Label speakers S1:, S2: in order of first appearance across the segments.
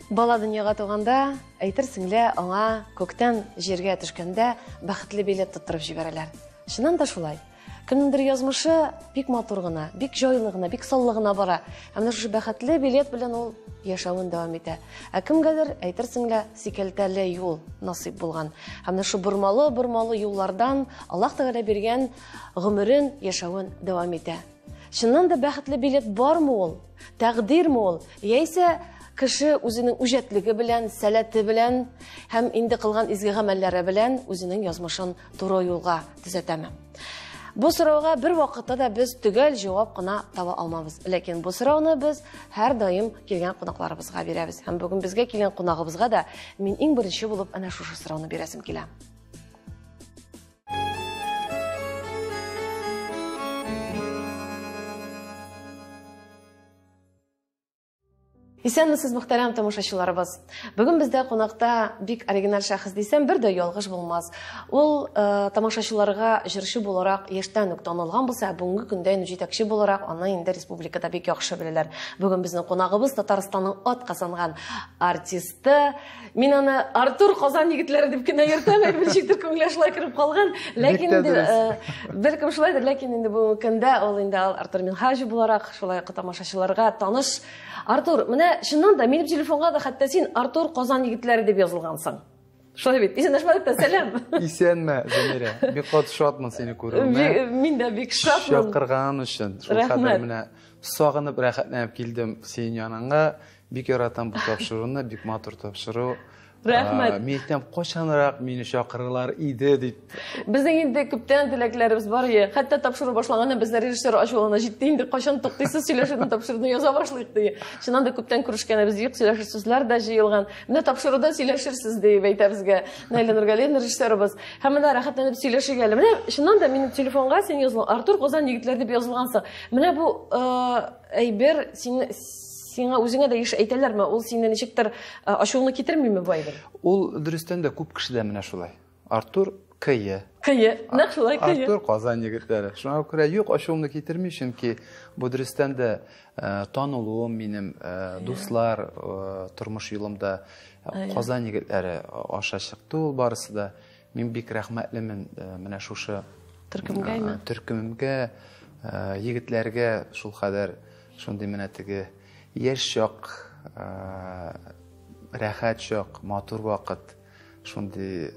S1: Бала дөньяга туганда, әйтерсең лә, аңа күктән җиргә төшкәндә бәхетле билет тоттырып җибәрәләр. Чыннан да шулай. Кемнеңдер язмышы бик матур гына, бик җайлы гына, бик саллы гына бара. Ә менә шушы бәхетле билет белән ул яшәвен дәвам итә. Ә кемгәдер, әйтерсең лә, сикәлтәле юл насыйп булган. Һәм менә шушы бормалы-бормалы юллардан Аллаһ Тәгалә биргән гомерен, яшәвен дәвам итә. Чыннан да бәхетле билет бармы ул? Тәкъдирме ул? Яисә кеше үзенең үҗәтлеге белән, сәләте белән һәм инде кылган изге гамәлләре белән үзенең язмышын туры юлга төзәтәме? Бу сорауга бер вакытта да без төгәл җавап кына таба алмабыз. Ләкин бу сорауны без һәрдаим килгән кунакларыбызга бирәбез. Һәм бүген безгә килгән кунагыбызга да мин иң беренче булып әнә шушы сорауны бирәсем килә. Исәнмесез, мөхтәрәм тамашачыларыбыз. Бүген бездә кунакта бик оригиналь шәхес дисәм, бер дә ялгыш булмас. Ул тамашачыларга җырчы буларак яшьтән үк танылган булса, бүгенге көндә инде җитәкче буларак аны инде республикада бик яхшы беләләр. Бүген безнең кунагыбыз Татарстанның ат казанган артисты. Мин аны Артур Казан егетләре дип кенә йөртәм, ничектер күңелгә шулай кереп калган. Ләкин инде бәлкем шулайдыр, ләкин инде бүгенге көндә ул инде Артур Минһаҗев буларак шулай ук тамашачыларга таныш. Артур, менә чыннан да минем телефонга да хәтта син Артур Казан егетләре дип язылгансың. Шулай бит. Исәнләшмәдек тә, сәлам.
S2: Исәнме, Замирә. Бик каты шатмын сине күрүемә.
S1: Мин дә бик шатмын.
S2: Чакырган өчен. Шул кадәр менә сагынып, рәхәтләнеп килдем синең яныңа. Бик яратам бу тапшыруны, бик матур тапшыру.
S1: Рәхмәт.
S2: Мин әйтәм, кайчанрак мине чакырырлар иде дип.
S1: Безнең инде күптән теләкләребез бар иде. Хәтта тапшыру башланганда безне режиссер ачулана җитте инде, кайчан туктыйсыз сөйләшүне, тапшыруны яза башлыйк ди. Чыннан да күптән күрешкәнебез юк, сөйләшер сүзләр дә җыелган. Менә тапшыруда сөйләшерсез дип әйтә безгә Наилә Нургалиевна режиссерыбыз. Һәм менә рәхәтләнеп сөйләшик әле. Менә чыннан да минем телефонга син язылган, Артур Казан егетләре дип язылгансың. Менә бу әйбер син сиңа үзеңә дә еш әйтәләрме? Ул сине ничектер ачуыңны китермиме бу әйбер?
S2: Ул дөрестән дә күп кешедә менә шулай. Артур Кые.
S1: Кые, нәкъ шулай Кые.
S2: Артур Казан егетләре. Шуңа күрә юк, ачуымны китерми, чөнки бу дөрестән дә танылуым минем, дуслар, тормыш юлымда Казан егетләре аша чыкты ул барысы да. Мин бик рәхмәтлемен менә шушы
S1: төркемгәме?
S2: Төркемемгә, егетләргә шул кадәр шундый менә теге яшь чак, рәхәт чак, матур вакыт, шундый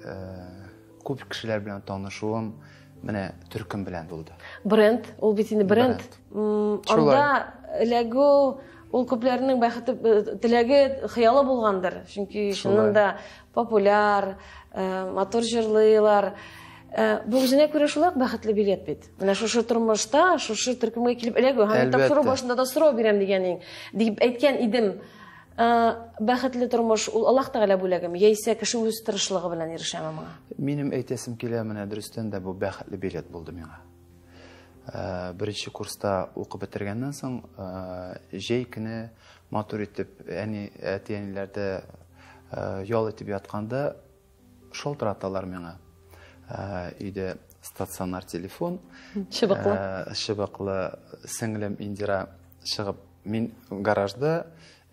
S2: күп кешеләр белән танышуым менә төркем белән булды.
S1: Бренд, ул бит инде бренд. Анда эләгү ул күпләрнең бәхете, теләге, хыялы булгандыр. Чөнки чыннан да популяр, матур җырлыйлар. Бу үзенә күрә шулай ук бәхетле билет бит. Менә шушы тормышта, шушы төркемгә килеп эләгү һәм тапшыру башында да сорау бирәм дигән, дип әйткән идем. Бәхетле тормыш ул Аллаһ Тәгалә бүләгеме, яисә кеше үз тырышлыгы белән ирешәме моңа?
S2: Минем әйтәсем килә, менә дөрестән дә бу бәхетле билет булды миңа. Беренче курста укып бетергәннән соң, җәй көне матур итеп әни, әти-әниләрдә ял итеп ятканда шалтыраталар миңа. Өйдә стационар телефон.
S1: Чыбыклы.
S2: Чыбыклы сеңлем Индира чыгып, мин гаражда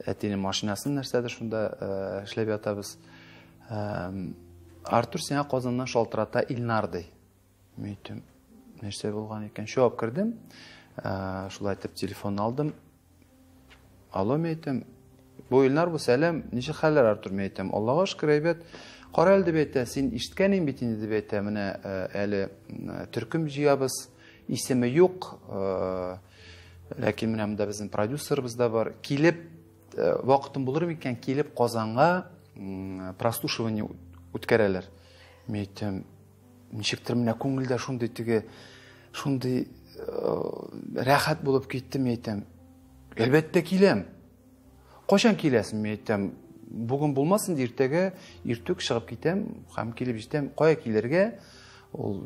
S2: әтинең машинасын нәрсәдер шунда эшләп ятабыз. Артур сиңа Казаннан шалтырата Илнар ди. Мин әйттем, нәрсә булган икән? Чыгып кердем. Шулай итеп телефон алдым. Алло, мин әйттем. Бу Илнар, бу сәлам. Ничек хәлләр, Артур? Мин әйттем. Аллага шөкер, әйбәт. Кара әле дип әйтә, син ишеткән идең бит инде дип әйтә. Менә әле төркем җыябыз. Исеме юк. Ләкин менә монда безнең продюсерыбыз да бар. Килеп, вакытым булыр микән, килеп Казанга прослушивание үткәрәләр. Мин әйттем, ничектер менә күңелдә шундый теге, шундый рәхәт булып китте, мин әйтәм. Әлбәттә киләм. Кайчан киләсең, мин әйтәм. Бүген булмасын, иртәгә иртүк чыгып китәм һәм килеп җитәм. Кая килергә? Ул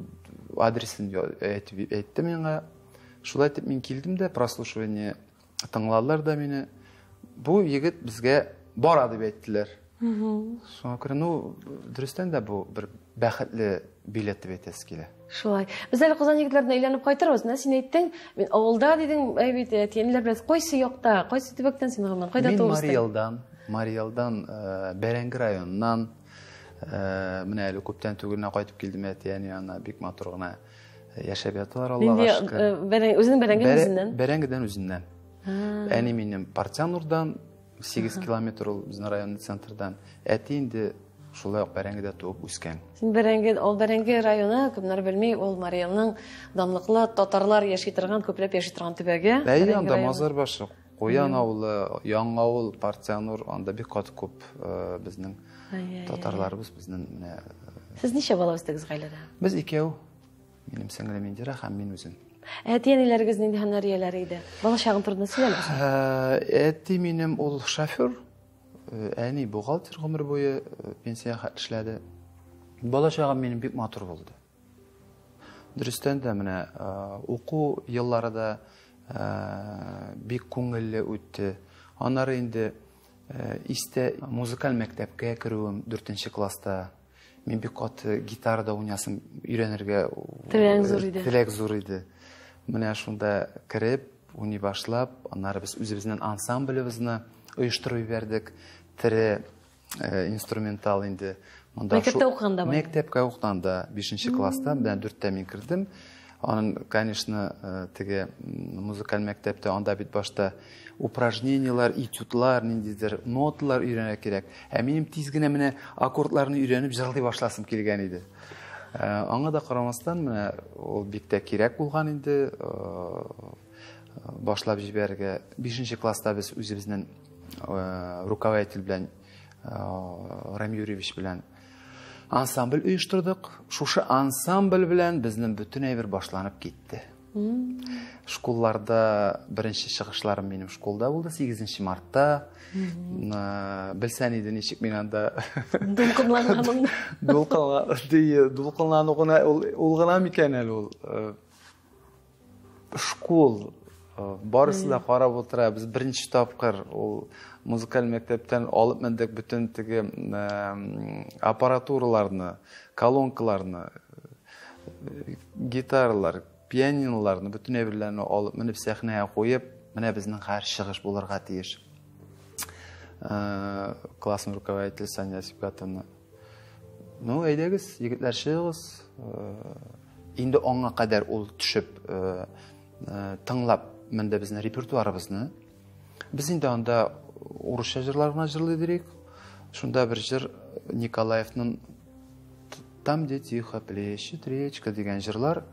S2: адресын әйтеп әйтте миңа. Шулай итеп мин килдем дә, прослушивание тыңладылар да мине. Бу егет безгә бара дип әйттеләр. Шуңа күрә, ну, дөрестән дә бу бер бәхетле билет дип әйтәсе килә.
S1: Шулай. Без әле Казан егетләренә әйләнеп кайтырбыз. Менә син әйттең, мин авылда дидең, әй бит, әти-әниләр белән кайсы якта, кайсы төбәктән син гомумән, кайда
S2: туып
S1: үстең?
S2: Мин Мари Элдан. Марий Элдан, Бәрәңге районыннан. Менә әле күптән түгел генә кайтып килдем әти-әни янына, бик матур гына яшәп яталар, Аллага шөкер.
S1: Үзенең Бәрәңгедән үзеннән?
S2: Бәрәңгедән үзеннән. Әни минем Партянурдан, 8 километр ул безнең район центрдан. Әти инде шулай ук Бәрәңгедә туып үскән.
S1: Син Бәрәңге, ул Бәрәңге районы, кемнәр белми, ул Марий Элның данлыклы татарлар яши торган, күпләп яши торган төбәге.
S2: Әйе, анда Мазарбашы, Куян авылы, Яңавыл, Партянур, анда бик каты күп безнең татарларыбыз, безнең менә.
S1: Сез ничә бала үстегез гаиләдә?
S2: Без икәү. Минем сеңлем Индира һәм мин үзем.
S1: Әти-әниләрегез нинди һөнәр ияләре иде? Бала чагың турында сөйлә әле.
S2: Әти минем ул шофер, әни бухгалтер гомер буе пенсия эшләде. Бала чагым минем бик матур булды. Дөрестән дә менә уку еллары да бик күңелле үтте. Аннары инде истә музыкаль мәктәпкә керүем 4 класста. Мин бик каты гитарада уйнасым өйрәнергә
S1: теләк зур иде.
S2: Теләк зур иде. Менә шунда кереп, уйный башлап, аннары без үзебезнең ансамблебезне оештырып җибәрдек. Тере инструментал инде.
S1: Монда мәктәптә укыганда
S2: бу? Мәктәпкә укыганда 5 класста, менә 4-тә мин кердем. Анын, конечно, теге музыкаль мәктәптә анда бит башта упражнениелар, этюдлар, ниндидер ноталар өйрәнергә кирәк. Ә минем тиз генә менә аккордларны өйрәнеп җырлый башласым килгән иде. Аңа да карамастан, менә ул бик тә кирәк булган инде, башлап җибәрергә. 5 класста без үзебезнең руководитель белән, Рам Юрьевич белән ансамбль оештырдык. Шушы ансамбль белән безнең бөтен әйбер башланып китте. Школларда беренче чыгышларым минем школда булды, 8 мартта. Белсән иде ничек мин анда
S1: дулкынланганым.
S2: Дулкынлану гына ул гына микән әле ул? Школ барысы да карап утыра. Без беренче тапкыр ул музыкаль мәктәптән алып мендек бөтен теге аппаратураларны, колонкаларны, гитаралар, пианиноларны, бөтен әйберләрне алып менеп сәхнәгә куеп, менә безнең һәр чыгыш булырга тиеш. Классный руководитель Сания Сибгатовна. Ну, әйдәгез, егетләр, чыгыгыз. Инде аңа кадәр ул төшеп, тыңлап менде безнең репертуарыбызны. Без инде анда урысча җырлар гына җырлый идек. Шунда бер җыр Николаевның Там, где тихо плещет речка дигән җырлар.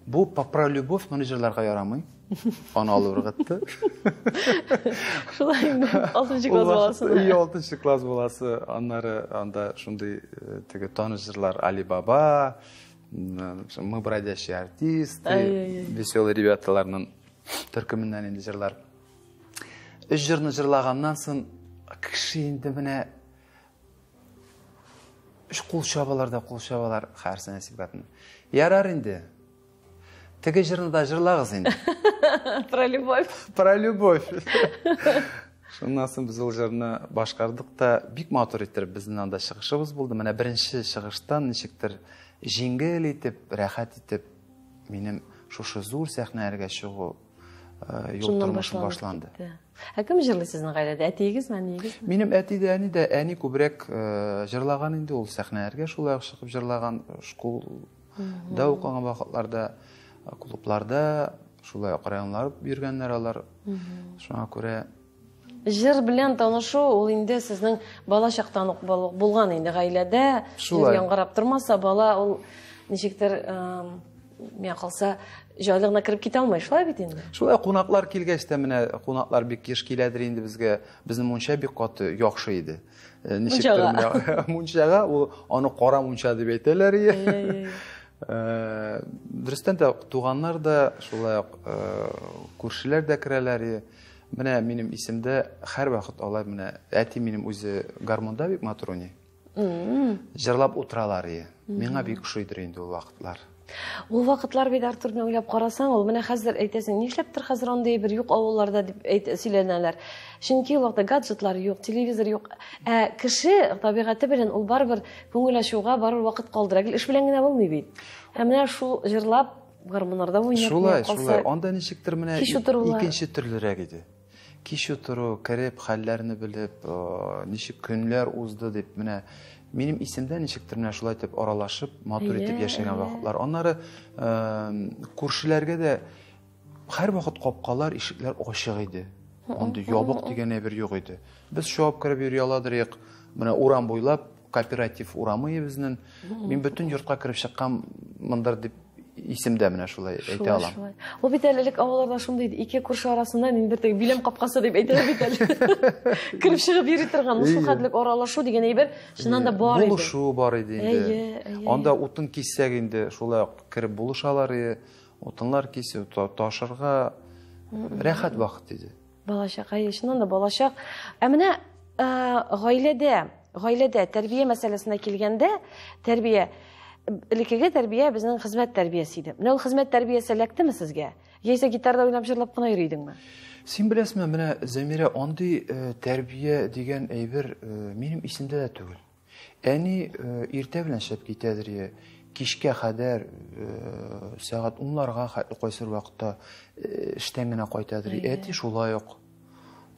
S2: Бу про любовь моны җырларга ярамый. Аны алып ыргытты.
S1: Шулай инде, 6 класс баласы.
S2: Ие, 6 класс баласы. Аннары анда шундый теге таныш җырлар Али Баба, Мы бродячие артисты, веселые ребяталарның төркеменнән инде җырлар. Өч җырны җырлаганнан соң кеше инде менә өч кул чабалар да кул чабалар Хәрсен Сибгатовна. Ярар инде. Теге җырны да җырлагыз инде.
S1: Про любовь.
S2: Про любовь. Шуннан соң без ул җырны башкардык та, бик матур иттереп безнең анда чыгышыбыз булды. Менә беренче чыгыштан ничектер җиңел итеп, рәхәт итеп минем шушы зур сәхнәләргә чыгу юл тормышым башланды.
S1: Ә кем җырлый сезнең гаиләдә? Әтиегезме, әниегезме?
S2: Минем әти дә, әни дә, әни күбрәк җырлаган инде ул сәхнәләргә шулай ук чыгып җырлаган, школда укыган вакытларда, клубларда шулай ук районлар йөргәннәр алар. Шуңа күрә
S1: җыр белән танышу ул инде сезнең бала чактан ук булган инде гаиләдә. Җыр яңгырап тормаса, бала ул ничектер, миңа калса, җайлы гына кереп китә алмый, шулай бит инде?
S2: Шулай, кунаклар килгәч тә, менә кунаклар бик еш киләдер инде безгә. Безнең мунча бик каты яхшы иде. Ничектер менә мунчага, ул аны кара мунча дип әйтәләр иде. Дөрестән дә туганнар да, шулай ук күршеләр дә керәләр иде. Менә минем исемдә һәрвакыт алар, менә әти минем үзе гармунда бик матур уйный. Җырлап утыралар иде. Миңа бик ошыйдыр инде ул вакытлар.
S1: Ул вакытлар бит, Артур, мен уйлап карасаң, ул менә хәзер әйтәсең, нишләптер хәзер андый бер юк авылларда дип сөйләнәләр. Чөнки ул вакытта гаджетлар юк, телевизор юк. Ә кеше табигате белән ул барыбер күңел ачуга барыбер вакыт калдыра. Гел эш белән генә булмый бит. Ә менә шул җырлап, гармуннарда уйнап,
S2: Шулай, шулай. Анда ничектер менә икенче төрлерәк иде. Кич утыру, кереп, хәлләрне белеп, ничек көннәр узды дип, менә минем исемдә ничектер менә шулай итеп аралашып, матур итеп яшәгән вакытлар. Аннары күршеләргә дә һәрвакыт капкалар, ишекләр ачык иде. Андый ябык дигән әйбер юк иде. Без чабып кереп йөри аладыр идек. Менә урам буйлап, кооператив урамы безнең. Мин бөтен йортка кереп чыкканмындыр дип исемдә, менә шулай әйтә алам.
S1: Ул бит әле элек авылларда шундый иде, ике күрше арасында ниндидер теге биләм капкасы дип әйтәләр бит әле. Кереп чыгып йөри торган, шул хәтлек аралашу дигән әйбер чыннан да бар иде.
S2: Булышу бар иде инде. Анда утын киссәк инде шулай ук кереп булышалар иде. Утынлар кисеп, ташырга рәхәт вакыт иде.
S1: Балачак, әйе, чыннан да балачак. Ә менә гаиләдә тәрбия мәсьәләсенә килгәндә, тәрбия, элеккеге тәрбия безнең хезмәт тәрбиясе иде. Менә ул хезмәт тәрбиясе эләктеме сезгә? Яисә гитарда уйнап җырлап кына йөри идеңме?
S2: Син беләсеңме, менә Зәмирә, андый тәрбия дигән әйбер минем исемдә дә түгел. Әни иртә белән эшләп китәдер, кичкә кадәр сәгать 10-ларга хәтле кайсыр вакытта эштән генә кайтадыр. Әти шулай ук.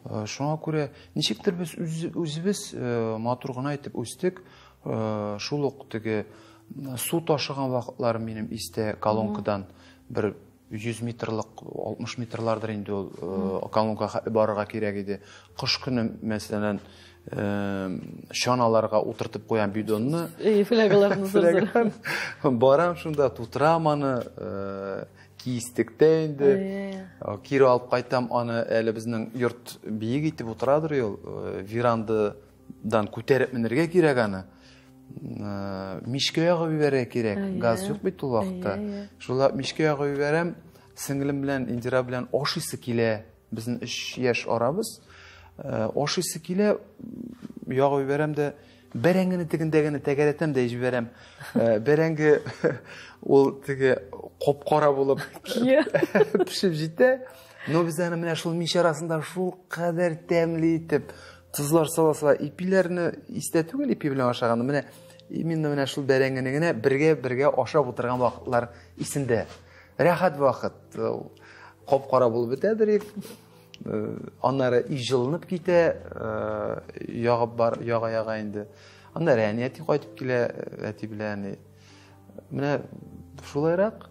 S2: Шуңа күрә ничектер без үзебез матур гына итеп үстек. Шул ук теге су ташыган вакытлар минем истә, колонкадан бер 100 метрлык, 60 метрлардыр инде ул колонкага барырга кирәк иде. Кыш көне, мәсәлән, чаналарга утыртып куям бидонны.
S1: Флягаларны зур-зур.
S2: Барам шунда, тутырам аны, киестектә инде. Кире алып кайтам аны, әле безнең йорт биек итеп утырадыр ул, верандадан күтәреп менергә кирәк аны. Мичкә ягып җибәрергә кирәк. Газ юк бит ул вакытта. Шулай мичкә ягып җибәрәм, сеңлем белән, Индира белән ашыйсы килә. Безнең 3 яшь арабыз. Ашыйсы килә, ягып җибәрәм дә, бәрәңгене тегендә генә тәгәрәтәм дә җибәрәм. Бәрәңге ул теге кап-кара булып пешеп җитә. Но без аны менә шул мич арасында шул кадәр тәмле итеп тозлар сала-сала, ипиләрне истә түгел, ипи белән ашаганда, менә именно менә шул бәрәңгене генә бергә-бергә ашап утырган вакытлар исендә. Рәхәт вакыт. Кап-кара булып бетәдер. Аннары өй җылынып китә, ягып бар, яга-яга инде. Аннары әни әти кайтып килә, әти белән әни. Менә шулайрак.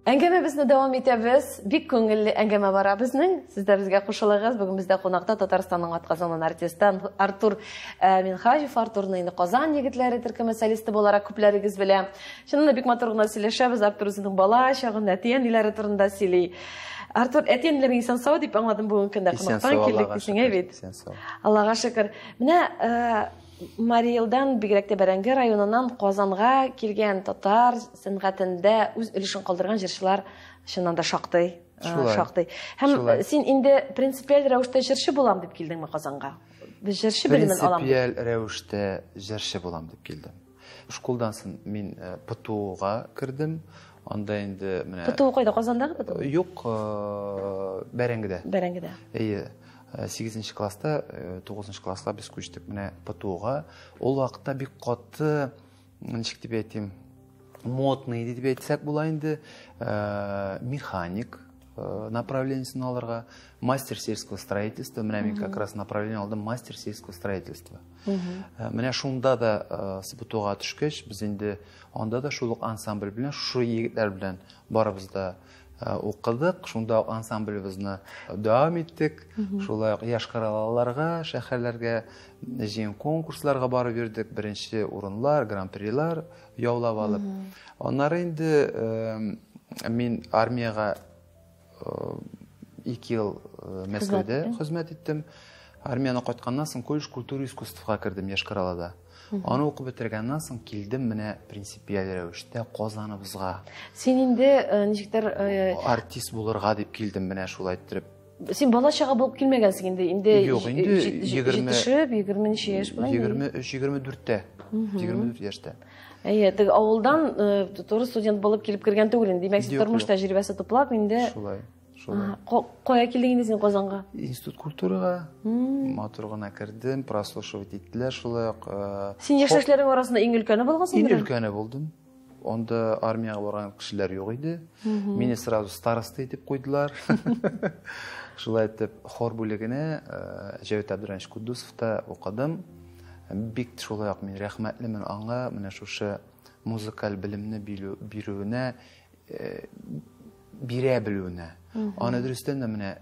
S1: Әңгәмәбезне дәвам итәбез. Бик күңелле әңгәмә бара безнең. Сез дә безгә кушылыгыз. Бүген бездә кунакта Татарстанның атказанган артисты Артур Минһаҗев. Артурны инде Казан егетләре төркеме солисты буларак күпләрегез белә. Чыннан да бик матур гына сөйләшәбез. Артур үзенең бала чагын, әти-әниләре турында сөйли. Артур, әти-әниләрең исән сау дип аңладым бүгенге көндә. Кунактан килдек дисең, әй бит?
S2: Исән сау.
S1: Аллага шөкер. Менә Марий Элдан, бигрәк тә Бәрәңге районыннан Казанга килгән татар сәнгатендә үз өлешен калдырган җырчылар чыннан да шактый, шактый. Һәм син инде принципиаль рәвештә җырчы булам дип килдеңме Казанга? Без җырчы белемен алам.
S2: Принципиаль рәвештә җырчы булам дип килдем. Школдан соң мин ПТУга кердем. Анда инде менә
S1: ПТУ кайда? Казандагы ПТУ?
S2: Юк, Бәрәңгедә.
S1: Бәрәңгедә.
S2: Әйе. 8 класста, 9 класска без күчтек менә ПТУга. Ул вакытта бик каты, ничек дип әйтим, модный дип әйтсәк була инде, механик направлениесен алырга, мастер сельского строительства. Менә мин как раз направление алдым, мастер сельского строительства. Менә шунда да СПТУга төшкәч, без инде анда да шул ук ансамбль белән, шушы егетләр белән барыбыз да укыдык, шунда ук ансамблебезне дәвам иттек. Шулай ук Йошкар-Олаларга, шәһәрләргә, җыен конкурсларга барып йөрдек, беренче урыннар, гран-прилар яулап алып. Аннары инде мин армиягә 2 ел Мәскәүдә хезмәт иттем. Армияне кайтканнан соң колледж культуры и искусствога кердем Йошкар-Олада. Аны укып бетергәннән соң килдем менә принципиаль рәвештә Казаныбызга.
S1: Син инде ничектер
S2: артист булырга дип килдем менә шулай иттереп.
S1: Син бала чага булып килмәгәнсең инде, инде
S2: Юк, инде
S1: җитешеп, егерме ничә яшь була инде?
S2: Егерме өч, егерме дүрттә. 24 яшьтә.
S1: Әйе, теге авылдан туры студент булып килеп кергән түгел инде. Димәк, син
S2: Юк,
S1: тормыш
S2: юк.
S1: тәҗрибәсе туплап инде.
S2: Шулай. Шулай.
S1: Кая килдең инде син Казанга?
S2: Институт культурага. Матур гына кердем, прослушивать иттеләр шулай ук.
S1: Син яшьтәшләрең арасында иң өлкәне булгансың?
S2: Иң өлкәне булдым. Анда армиягә барган кешеләр юк иде. Мине сразу староста итеп куйдылар. Шулай итеп, хор бүлегенә Җәвит Абдуранович Куддусовта укыдым. Бик шулай ук мин рәхмәтлемен аңа, менә шушы музыкаль белемне бирүенә, бирә белүенә. Аны дөрестән дә менә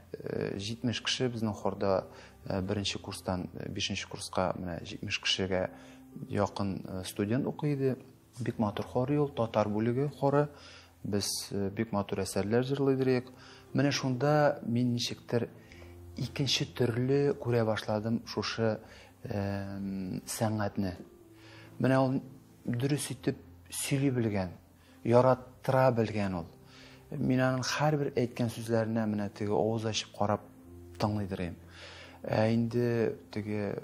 S2: 70 кеше безнең хорда беренче курстан бишенче курска менә 70 кешегә якын студент укый иде. Бик матур хор ул, татар бүлеге хоры. Без бик матур әсәрләр җырлый идек. Менә шунда мин ничектер икенче төрле күрә башладым шушы сәнгатьне. Менә ул дөрес итеп сөйли белгән, яраттыра белгән ул. Мин аның һәрбер әйткән сүзләренә менә теге авыз ачып карап тыңлыйдыр идем. Ә инде теге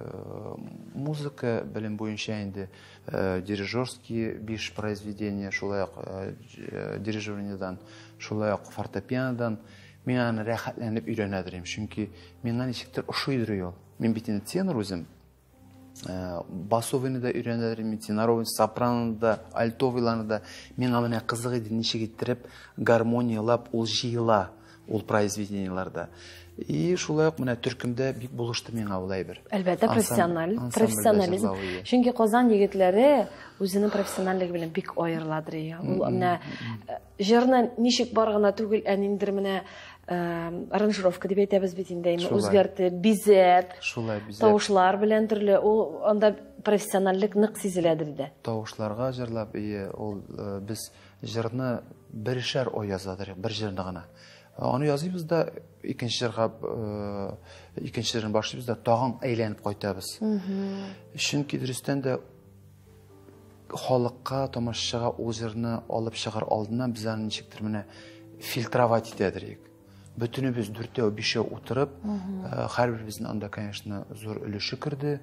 S2: музыка белем буенча инде дирижерский 5 произведение, шулай ук дирижированиедан, шулай ук фортепианодан мин аны рәхәтләнеп өйрәнәдер идем. Чөнки миңа ничектер ошыйдыр ул. Мин бит инде тенор үзем. Басовыйны да өйрәнәдер идем, теноровый, сопрано да, альтовыйларны да. Миңа менә кызык иде, ничек иттереп гармониялап ул җыела ул произведениеларда. И шулай ук менә төркемдә бик булышты миңа ул әйбер.
S1: Әлбәттә, профессиональ, профессионализм. Чөнки Казан егетләре үзенең профессиональлеге белән бик аерыладыр. Ул менә җырны ничек бар гына түгел, ә ниндидер менә аранжировка дип әйтәбез бит инде, үзгәртеп, бизәп, тавышлар белән төрле, ул анда профессиональлек нык сизеләдер дә.
S2: Тавышларга җырлап, ул без җырны берешәр ай язадыр, бер җырны гына. Аны языйбыз да, икенче җырга, икенче җырны башлыйбыз да, тагын әйләнеп кайтабыз. Чөнки дөрестән дә халыкка, тамашачыга ул җырны алып чыгар алдыннан без аны ничектер менә фильтровать итәдер идек. Бөтенебез дүртәү, бишәү утырып, һәрберебезнең анда, конечно, зур өлеше керде.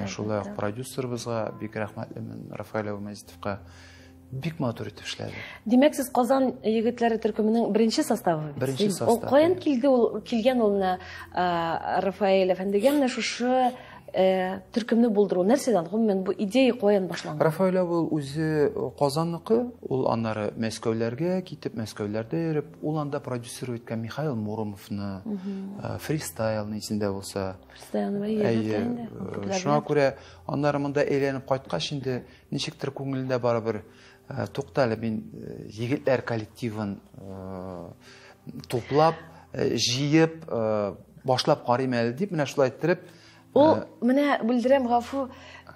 S2: Шулай ук продюсерыбызга бик рәхмәтлемен, Рафаэль Мәзитовка. Бик матур итеп эшләде.
S1: Димәк, сез Казан егетләре төркеменең беренче составы бит?
S2: Беренче состав.
S1: Ул каян килде, ул килгән ул менә Рафаэль әфәндегә менә шушы төркемне булдыру нәрсәдән? Гомумән, бу идея каян башланган?
S2: Рафаэль абый ул үзе Казанныкы, ул аннары Мәскәүләргә китеп, Мәскәүләрдә йөреп, ул анда продюсировать иткән Михаил Муромовны, фристайлны исендә булса.
S1: Фристайлны, әйе.
S2: Шуңа күрә аннары монда әйләнеп кайткач инде ничектер күңелендә барыбер тукта әле мин егетләр коллективын туплап, җыеп, башлап карыйм әле дип, менә шулай иттереп.
S1: Ул менә бүлдерәм, гафу,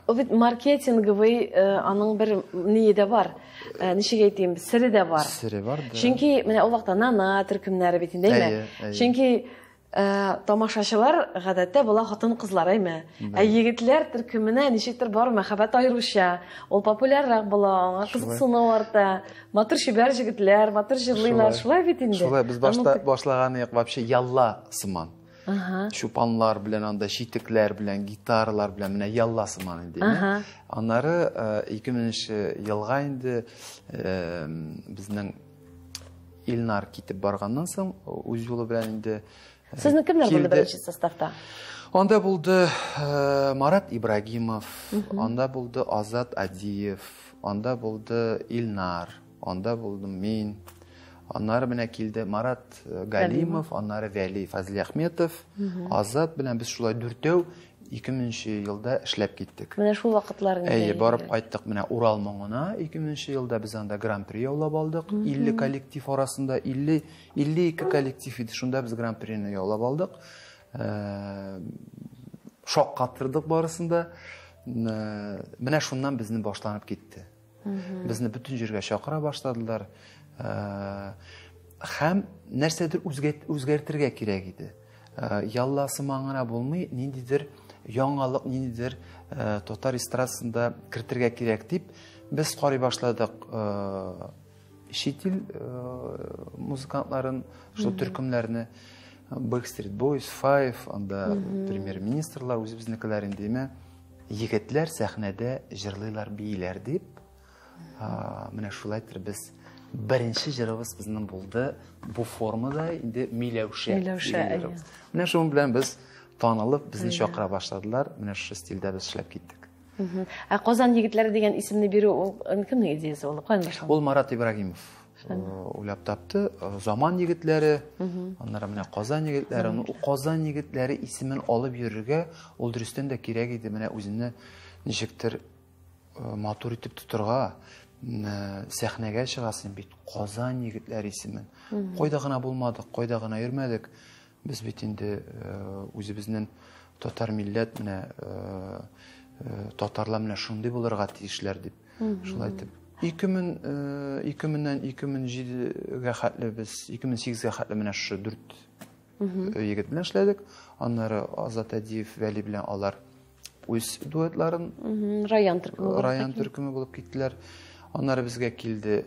S1: ул бит маркетинговый, аның бер ние дә бар. Ничек әйтим, сере дә бар.
S2: Сере бар да.
S1: Чөнки менә ул вакытта нана төркемнәре бит инде, әйме? Чөнки тамашачылар гадәттә була хатын-кызлар, әйме? Ә егетләр төркеменә ничектер бар мәхәббәт аеруча, ул популяррак була, аңа кызыксыну арта. Матур чибәр егетләр, матур җырлыйлар, шулай бит инде.
S2: Шулай, без башта башлаган идек вообще ялла сыман. Чупанлар белән, анда читекләр белән, гитаралар белән, менә ялла сыман инде. Аннары 2000 елга инде безнең Илнар китеп барганнан соң, үз юлы белән инде.
S1: Сезнең кемнәр булды беренче составта?
S2: Анда булды Марат Ибрагимов, анда булды Азат Адиев, анда булды Илнар, анда булдым мин. Аннары менә килде Марат Галимов, аннары Вәли Фазлиахметов, Азат белән без шулай дүртәү 2000 елда эшләп киттек.
S1: Менә шул вакытлар инде.
S2: Әйе, барып кайттык менә Урал моңына 2000 елда без анда гран-при яулап алдык. 50 коллектив арасында 52 коллектив иде. Шунда без гран-прины яулап алдык. Шаккаттырдык барысын да. Менә шуннан безнең башланып китте. Безне бөтен җиргә чакыра башладылар. Һәм нәрсәдер үзгәртергә кирәк иде. Ялла сыман гына булмый, ниндидер яңалык, ниндидер татар эстрадасында кертергә кирәк дип без карый башладык чит ил музыкантларын, шул төркемнәрне, Backstreet Boys, Five, анда премьер-министрлар үзебезнекеләр инде, әмма егетләр сәхнәдә җырлыйлар, бииләр дип, менә шулай итеп без Беренче җырыбыз безнең булды бу формада инде Миләүшә.
S1: Миләүшә.
S2: Менә шуның белән без танылып, безне чакыра башладылар. Менә шушы стильдә без эшләп киттек.
S1: Ә Казан егетләре дигән исемне бирү ул кемнең идеясе булды? Каян башланды?
S2: Ул Марат Ибрагимов уйлап тапты. Заман егетләре, аннары менә Казан егетләре. Ул Казан егетләре исемен алып йөрергә ул дөрестән дә кирәк иде. Менә үзеңне ничектер матур итеп тотырга, сәхнәгә чыгасың бит Казан егетләре исемен. Кайда гына булмадык, кайда гына йөрмәдек. Без бит инде үзебезнең татар милләт менә татарлар менә шундый булырга тиешләр дип. Шулай итеп 2000-ннән 2007-гә хәтле без 2008-гә хәтле менә шушы 4 егет белән эшләдек. Аннары Азат Әдиев, Вәли белән алар үз дуэтларын
S1: Раян
S2: төркеме булып киттеләр. Аннары безгә килде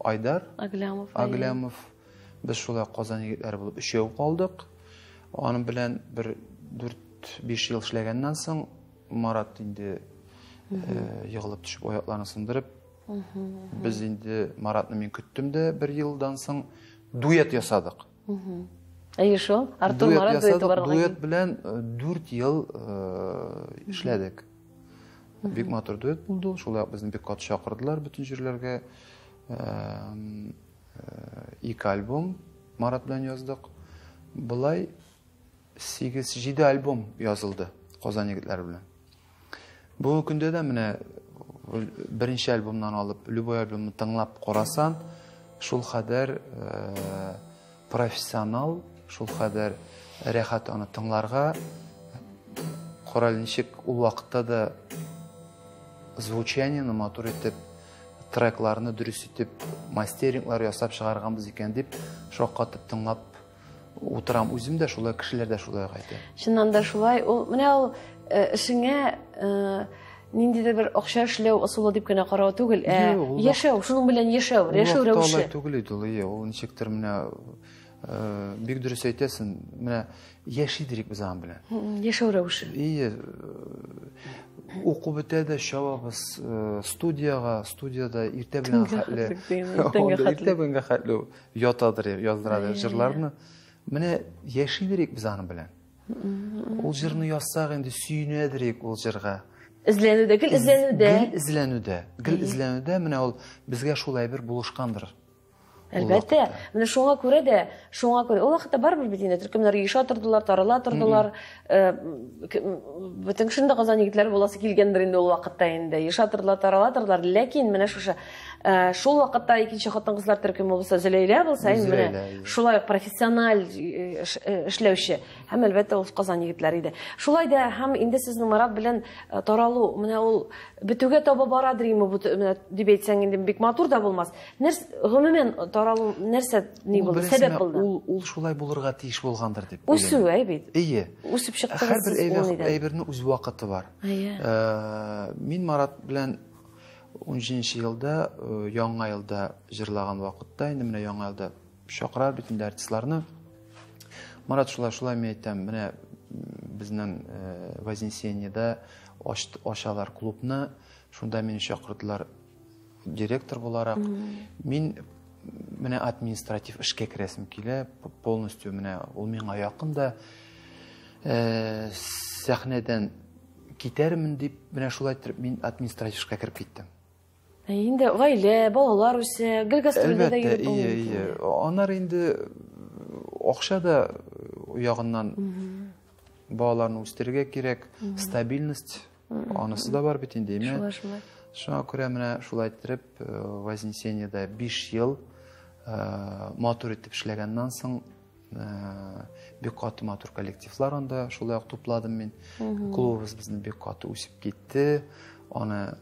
S2: Айдар Аглямов. Без шулай Казан егетләре булып өчәү калдык. Аның белән бер 4-5 ел эшләгәннән соң Марат инде егылып төшеп аякларын сындырып, без инде Маратны мин көттем дә бер елдан соң дуэт ясадык.
S1: Әйе шул, Артур Марат дуэты бар.
S2: Дуэт белән 4 ел эшләдек. Бик матур дуэт булды. Шулай ук безне бик каты чакырдылар бөтен җирләргә. 2 альбом Марат белән яздык. Былай 8-7 альбом язылды Казан егетләре белән. Бүгенге көндә дә менә беренче альбомнан алып, любой альбомны тыңлап карасан, шул кадәр профессионал, шул кадәр рәхәт аны тыңларга. Кораль ничек ул вакытта да звучаниены матур итеп, трекларны дөрес итеп, мастеринглар ясап чыгарганбыз икән дип, шаккатып тыңлап утырам үзем дә шулай, кешеләр дә шулай әйтә.
S1: Чыннан да шулай. Ул менә ул эшеңә ниндидер бер акча эшләү ысулы дип кенә карау түгел, яшәү, шуның белән яшәү, яшәү рәвеше.
S2: Алай түгел иде ул, ул ничектер менә бик дөрес әйтәсең, менә яшидерик без аның белән.
S1: Яшәү рәвеше.
S2: Ие, уку бетә дә чабабыз студияга, студияда иртә белән хәтле, иртә белән хәтле ятадыр, яздырадыр җырларны. Менә яшидерик без аның белән. Ул җырны язсак инде сөенәдерик ул җырга.
S1: Эзләнүдә, гел эзләнүдә.
S2: Гел эзләнүдә, гел эзләнүдә менә ул безгә шул әйбер булышкандыр.
S1: Әлбәттә, менә шуңа күрә дә, шуңа күрә ул вакытта барыбер бит инде төркемнәр ешә тордылар, тарала тордылар. Бөтен кешенең дә Казан егетләре буласы килгәндер инде ул вакытта инде. Ешә тордылар, тарала тордылар, ләкин менә шушы шул вакытта икенче хатын-кызлар төркеме булса, Зөләйлә булса, инде менә шулай ук профессиональ эшләүче һәм әлбәттә ул Казан егетләре иде. Шулай да һәм инде сезнең Марат белән таралу, менә ул бетүгә таба барадыр инде бу, менә дип әйтсәң инде бик матур да булмас. Гомумән таралу нәрсә ни булды, сәбәп булды?
S2: Ул шулай булырга тиеш булгандыр дип.
S1: Үсү, әй бит.
S2: Әйе.
S1: Үсеп чыктыгыз сез
S2: ул нидән? Һәрбер әйбернең үз вакыты бар. Мин Марат белән 17 елда, яңа елда җырлаган вакытта, инде менә яңа елда чакыра бит инде артистларны. Марат шулай мин әйтәм, менә безнең Вознесениедә ачалар клубны, шунда мине чакырдылар директор буларак. Мин менә административ эшкә керәсем килә, полностью менә ул миңа якын да, сәхнәдән китәрмен дип, менә шулай итеп мин административ эшкә кереп киттем.
S1: Инде гаилә, балалар үсә, гел гастрольдә дә йөреп булмый.
S2: Әлбәттә, ие. Аннары инде акча да ягыннан балаларны үстерергә кирәк, стабильность, анысы да бар бит инде, әйме?
S1: Шулай, шулай.
S2: Шуңа күрә менә шулай итеп Вознесениедә 5 ел матур итеп эшләгәннән соң бик каты матур коллективлар анда шулай ук тупладым мин. Клубыбыз безнең бик каты үсеп китте. Аны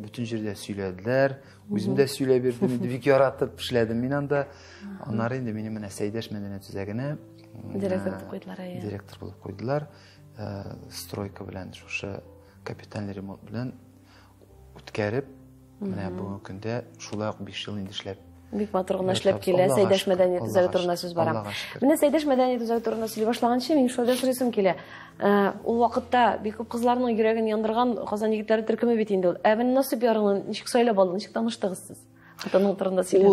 S2: бөтен җирдә сөйләделәр. Үзем дә сөйләп бирдем, инде бик яратып эшләдем мин анда. Аннары инде мине менә Сәйдәш мәдәният үзәгенә
S1: директор булып куйдылар, әйе.
S2: Директор булып куйдылар. Стройка белән, шушы капиталь ремонт белән үткәреп, менә бүгенге көндә шулай ук 5 ел инде эшләп.
S1: Бик матур гына эшләп килә. Сәйдәш мәдәният үзәге турында сүз бара. Менә Сәйдәш мәдәният үзәге турында сөйли башлаганчы, мин шулай да сорыйсым килә. Ул вакытта бик күп кызларның йөрәген яндырган Казан егетләре төркеме бит инде ул. Ә менә Насыйп ярыңны ничек сайлап алдың, ничек таныштыгыз сез? Хатының турында сөйлә.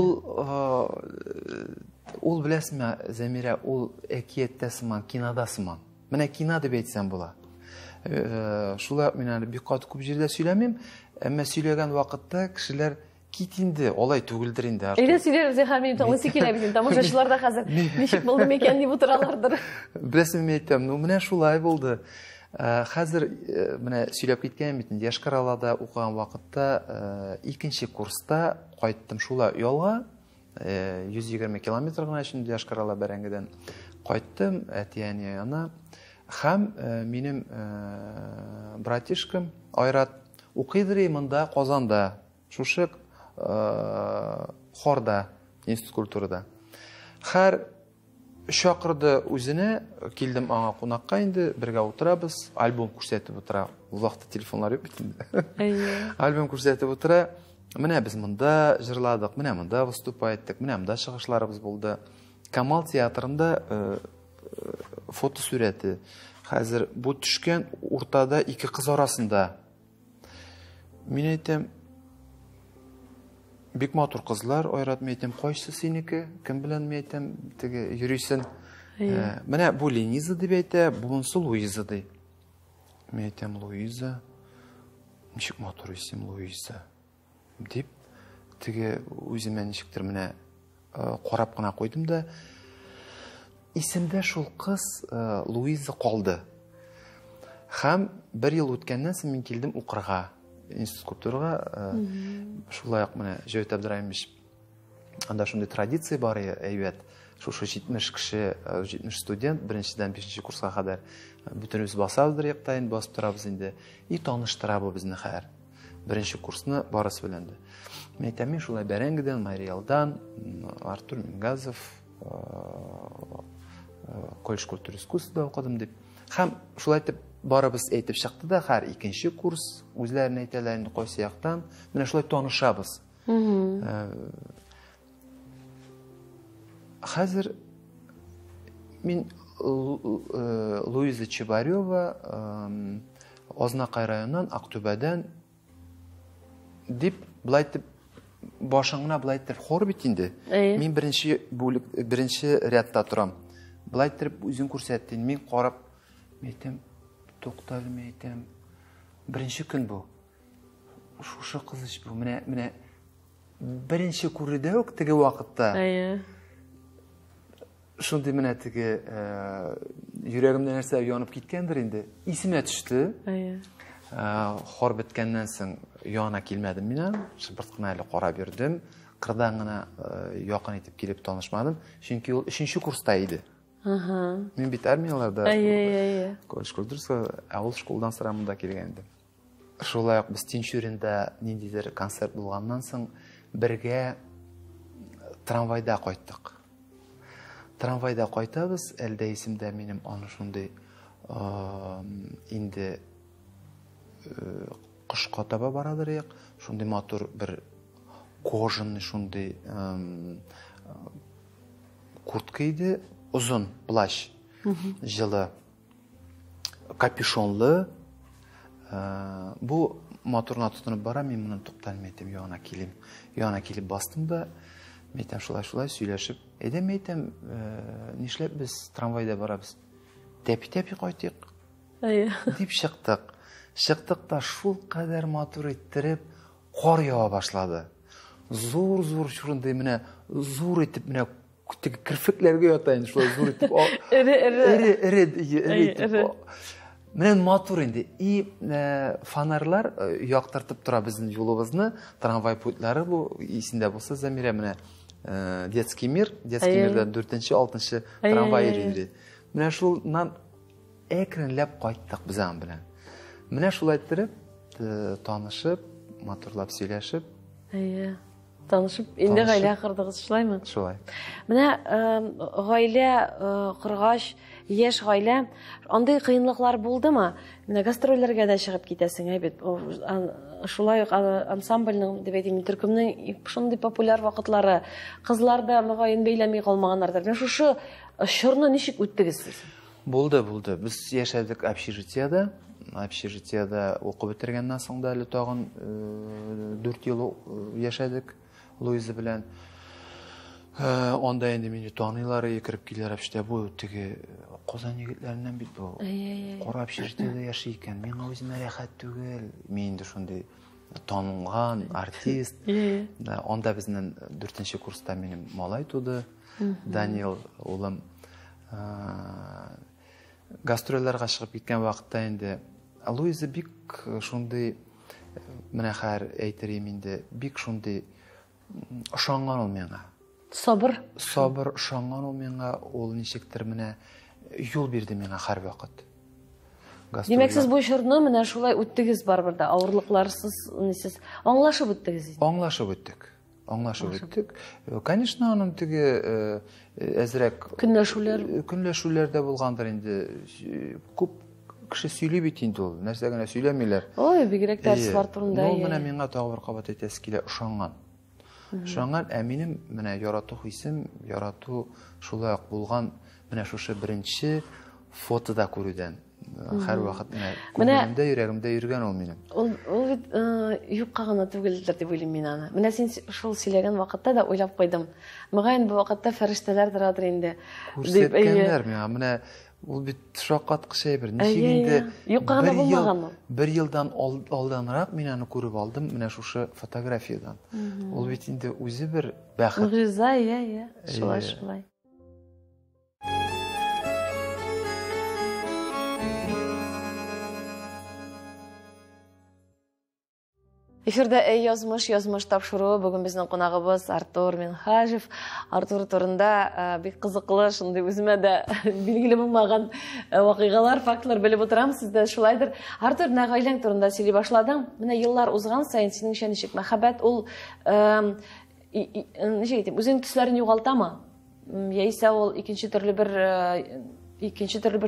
S2: Ул беләсезме, Зәмирә, ул әкияттә сыман, кинода сыман. Менә кино дип әйтсәм була. Шулай мин әле бик каты күп җирдә сөйләмим, әмма сөйләгән вакытта кешеләр кит инде, алай түгелдер инде, Артур.
S1: Әйдә сөйләрбез, зинһар, минем тыңлыйсы килә бит инде. Тамашачылар да хәзер ничек булды микән дип утыралардыр.
S2: Беләсеңме, мин әйтәм, ну менә шулай булды. Хәзер менә сөйләп киткән бит инде, Йошкар-Олада укыган вакытта икенче курста кайттым шулай ялга. 120 километр гына өчен Йошкар-Ола Бәрәңгедән кайттым әти-әни янына. Һәм минем братишкам Айрат укыйдыр монда Казанда, шушы хорда, институт культурада. Һәр чакырды үзенә, килдем аңа кунакка инде, бергә утырабыз, альбом күрсәтеп утыра. Ул вакытта телефоннар юк бит инде. Альбом күрсәтеп утыра. Менә без монда җырладык, менә монда выступать иттек, менә монда чыгышларыбыз булды. Камал театрында фотосурәте. Хәзер бу төшкән уртада ике кыз арасында. Мин әйтәм, бик матур кызлар, Айрат, мин әйтәм, кайсы синеке, кем белән, мин әйтәм, теге йөрисең. Менә бу Лениза дип әйтә, бунысы Луиза ди. Мин әйтәм, Луиза, ничек матур исем Луиза дип, теге үземә ничектер менә карап кына куйдым да, исемдә шул кыз Луиза калды. Һәм бер ел үткәннән соң мин килдем укырга, институт культурага, шулай ук менә Җәүдәт Абдраимович, анда шундый традиция бар әйбәт. Шушы 70 кеше, 70 студент, беренчедән 5 курска кадәр бөтенебез басабыз якта инде, басып торабыз инде. И таныштыра бу безне хәзер. Беренче курсны барысы белән дә. Мин әйтәм, мин шулай Бәрәңгедән, Мариялдан, Артур Мингазов, колледж культуры искусствода укыдым дип. Һәм шулай итеп барыбыз әйтеп чыкты да, һәр икенче курс үзләрен әйтәләр инде кайсы яктан. Менә шулай танышабыз. Хәзер мин Луиза Чебарева, Азнакай районыннан, Актүбәдән дип, былай итеп башың гына былай итеп хор бит инде. Мин беренче бүлек, беренче рядта торам. Былай итеп үзен күрсәтте. Мин карап, мин әйтәм, туктале, мин әйтәм, беренче көн бу. Шушы кыз ич бу. Менә, менә беренче күрүдә үк теге вакытта. Шундый менә теге йөрәгемдә нәрсә янып киткәндер инде. Исемә төште. Хор беткәннән соң янына килмәдем мин аның. Шыпырт кына әле карап йөрдем. Кырдан гына якын итеп килеп танышмадым. Чөнки ул 3 курста иде. Мин бит армияләрдә. Колледж культурасы, ә ул школдан сыра монда килгән иде. Шулай ук без Тинчуринда ниндидер концерт булганнан соң бергә трамвайда кайттык. Трамвайда кайтабыз, әлдә исемдә минем аны шундый инде кышка таба барадыр як, шундый матур бер кожаный шундый куртка иде, озын плащ, җылы, капюшонлы. Бу моторына тотынып бара, мин моны тукталмый әйтәм, янына килим. Янына килеп бастым да, мин әйтәм, шулай-шулай сөйләшеп, әйдә, мин әйтәм, нишләп без трамвайда барабыз? Тәпи-тәпи кайтыйк. Дип чыктык. Чыктык та шул кадәр матур иттереп кар ява башлады. Зур-зур шундый менә зур итеп менә теге керфекләргә ята инде шулай зур итеп.
S1: Эре-эре.
S2: Эре-эре, эре итеп. Менә матур инде. И фонарьлар яктыртып тора безнең юлыбызны. Трамвай путьлары бу, исендә булса, Замирә, менә Детский мир, Детский мирдән 4-нче, 6-нчы трамвай йөри. Менә шуннан әкренләп кайттык без аның белән. Менә шулай иттереп, танышып, матурлап сөйләшеп.
S1: Әйе. Танышып, инде гаилә кордыгыз, шулаймы?
S2: Шулай.
S1: Менә гаилә коргач, яшь гаилә, андый кыенлыклар булдымы? Менә гастрольләргә дә чыгып китәсең, әй бит. Шулай ук ансамбльнең, дип әйтим, төркемнең шундый популяр вакытлары, кызлар да мөгаен бәйләми калмаганнардыр. Менә шушы чорны ничек үттегез сез?
S2: Булды, булды. Без яшәдек общежитиедә. Общежитиедә укып бетергәннән соң да әле тагын 4 ел яшәдек. Луиза белән. Анда инде мине таныйлар, кереп киләләр, эштә бу теге Казан егетләреннән бит бу. Кара общежитиедә яши икән. Миңа үземә рәхәт түгел. Мин инде шундый танылган артист. Анда безнең 4нче курста минем малай туды. Данил улым. Гастрольләргә чыгып киткән вакытта инде Луиза бик шундый, менә хәер әйтерим инде, бик шундый ышанган ул миңа.
S1: Сабыр.
S2: Сабыр, ышанган ул миңа, ул ничектер менә юл бирде миңа һәрвакыт.
S1: Димәк, сез бу чорны менә шулай үттегез барыбер дә, авырлыкларсыз, нисез, аңлашып үттегез.
S2: Аңлашып үттек. Аңлашып үттек. Конечно, аның теге әзрәк
S1: көнләшүләр,
S2: көнләшүләр дә булгандыр инде. Күп кеше сөйли бит инде ул, нәрсә генә сөйләмиләр.
S1: Ой, бигрәк тә артистлар турында.
S2: Ну, менә миңа тагы бер кабат әйтәсе килә, ышанган. Ышанган, ә минем менә ярату хисем, ярату шулай ук булган менә шушы беренче фотода күрүдән. Һәрвакыт менә күңелемдә, йөрәгемдә йөргән ул минем.
S1: Ул бит юкка гына түгелдер дип уйлыйм мин аны. Менә син шул сөйләгән вакытта да уйлап куйдым. Мөгаен бу вакытта фәрештәләр торадыр инде.
S2: Күрсәткәннәр миңа. Менә ул бит шаккаткыч әйбер. Ничек инде
S1: юкка гына булмаган ул.
S2: Бер елдан алданрак мин аны күреп алдым менә шушы фотографиядан. Ул бит инде үзе бер бәхет.
S1: Могҗиза, иә, иә. Шулай, шулай. Эфирда «Эй, язмыш, язмыш» тапшыруы. Бүген безнең кунагыбыз Артур Минһаҗев. Артур турында бик кызыклы, шундый үземә дә билгеле булмаган вакыйгалар, фактлар белеп утырам, сездә шулайдыр. Артур, менә гаиләң турында сөйли башладың. Менә еллар узган саен синеңчә ничек мәхәббәт ул, ничек әйтим, үзенең төсләрен югалтамы? Яисә ул икенче төрле бер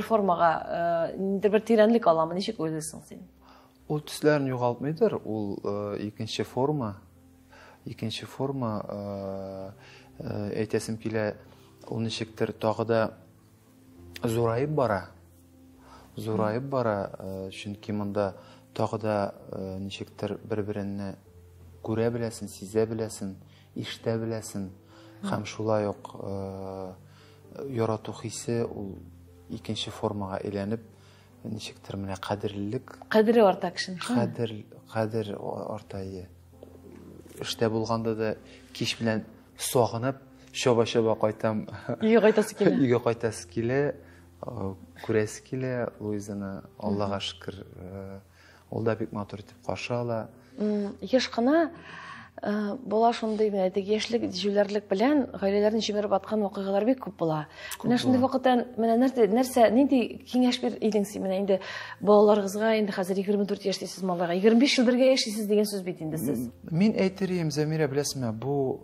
S1: формага, ниндидер бер тирәнлек аламы? Ничек уйлыйсың син?
S2: Ул төсләрен югалтмыйдыр, ул икенче форма, әйтәсем килә, ул ничектер тагы да зураеп бара. Зураеп бара, чөнки монда тагы да ничектер бер-береңне күрә беләсең, сизә беләсең, ишетә беләсең. Һәм шулай ук ярату хисе ул икенче формага әйләнеп, ничектер менә кадерлелек.
S1: Кадере арта кешенең.
S2: Кадер арта, ие. Эштә булганда да кич белән сагынып, чаба-чаба кайтам.
S1: Өйгә кайтасы килә.
S2: Өйгә кайтасы килә, күрәсе килә Луизаны, Аллага шөкер, ул да бик матур итеп каршы ала.
S1: Еш кына була шундый, менә теге яшьлек, җүләрлек белән гаиләләрне җимереп аткан вакыйгалар бик күп була. Менә шундый вакытта менә нәрсә, нинди киңәш бир идең син менә инде балаларыгызга, инде хәзер 24 яшь дисез малайга, 25 ел бергә яшисез дигән сүз бит инде сез.
S2: Мин әйтер идем, Замира, беләсезме, бу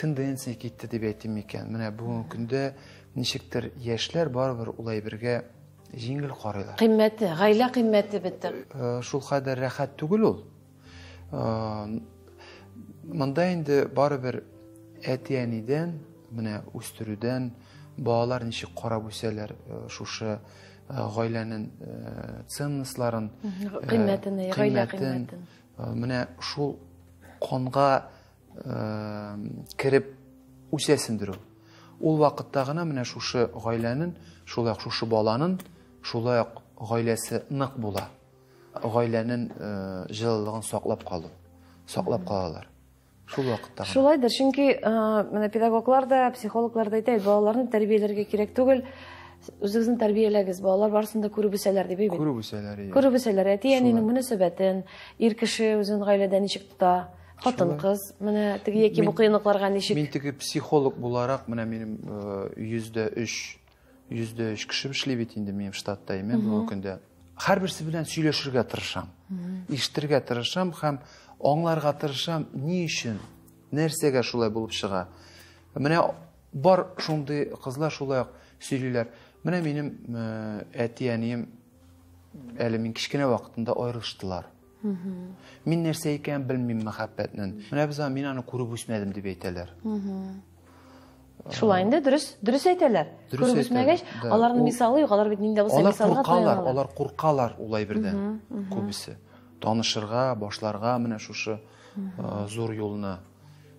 S2: тенденция китте дип әйтим микән? Менә бүгенге көндә ничектер яшьләр барыбер улай бергә җиңел карыйлар.
S1: Кыйммәте, гаилә кыйммәте бетте.
S2: Шул кадәр рәхәт түгел ул. Монда инде барыбер әти-әнидән, менә үстерүдән, балалар ничек карап үсәләр, шушы гаиләнең ценностларын,
S1: кыйммәтен, гаилә кыйммәтен.
S2: Менә шул канга кереп үсәсендер ул. Ул вакытта гына менә шушы гаиләнең, шулай ук шушы баланың, шулай ук гаиләсе нык була. Гаиләнең җылылыгын саклап калу, саклап калалар. Шул вакытта гына.
S1: Шулайдыр, чөнки менә педагоглар да, психологлар да әйтә, балаларны тәрбияләргә кирәк түгел, үзегезне тәрбияләгез, балалар барысын да күреп үсәләр дип әйтә.
S2: Күреп үсәләр, иә.
S1: Күреп үсәләр, әти-әнинең мөнәсәбәтен, ир кеше үзен гаиләдә ничек тота, хатын-кыз, менә теге яки бу кыенлыкларга ничек.
S2: Мин теге психолог буларак, менә минем 103 кеше эшли бит инде минем штатта, мин бүгенге көндә. Һәрберсе белән сөйләшергә тырышам, ишетергә тырышам һәм аңларга тырышам, ни өчен, нәрсәгә шулай булып чыга. Менә бар шундый кызлар шулай ук сөйлиләр. Менә минем әти-әнием әле мин кечкенә вакытында аерылыштылар. Мин нәрсә икәнен белмим мәхәббәтнең. Менә без мин аны күреп үсмәдем дип әйтәләр.
S1: Шулай инде, дөрес әйтәләр. Күреп үсмәгәч, аларның мисалы юк, алар бит нинди булса мисалга
S2: таяналар. Алар куркалар улай бердән күбесе. Танышырга, башларга менә шушы зур юлны